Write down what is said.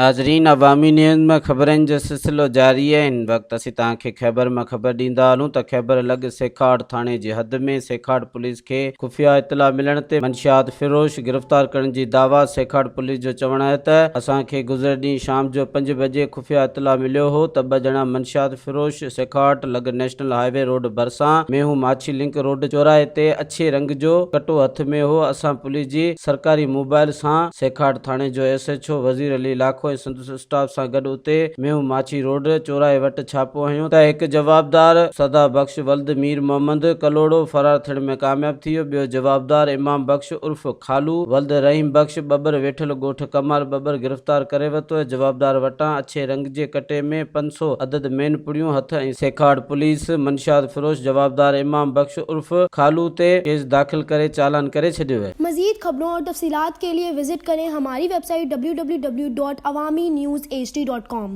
ناظرين عوامي نيوز ۾ خبرن جو سلسلو جاري آهي هن وقت اسين توهان کي خيبر مان خبر ڏيندا هلون ته خيبر لڳ سيکاٽ ٿاڻي جي حد ۾ سيکاٽ پوليس کي خفيه اطلاع ملڻ تي منشيات فروش گرفتار ڪرڻ جي دعويٰ سيکاٽ پوليس جو چوڻ آهي ته اسان کي گذريل ڏينهن شام جو پنج بجي خفيه اطلاع مليو هو ته ٻه ڄڻا منشيات فروش سيکاٽ لڳ نيشنل هاء وي روڊ ڀرسان مينهون ماڇي لنڪ روڊ چوراهي تي اڇي رنگ جو ڪٽو هٿ ۾ هو اسان پوليس جي سرڪاري موبائل سان سيکاٽ ٿاڻي جو S H O Wazir Ali Lakho ۽ سندس اسٽاف سان گڏ اتي مينهون ماڇي روڊ چوراهي وٽ ڇاپو هنيو ته هڪ جوابدار سدا بخش ولد مير محمد ڪلهوڙو فرار ٿيڻ ۾ ڪامياب ٿي ويو، ٻيو جوابدار امام بخش عرف خالو ولد رحيم بخش ٻٻر ويٺل ڳوٺ ڪمال ٻٻر گرفتار ڪري ورتو ۽ جوابدار وٽان اڇي رنگ جي ڪٽي ۾ 500 عدد مين پڙيون هٿ ۽ سيکاٽ پوليس منشيات فروش جوابدار امام بخش عرف خالو تي ڪيس داخل ڪري چالان ڪري ڇڏيو. मज़ीद खबरों और तफसीलात के लिए विज़िट करें हमारी वेबसाइट www.awamiNewsHD.com.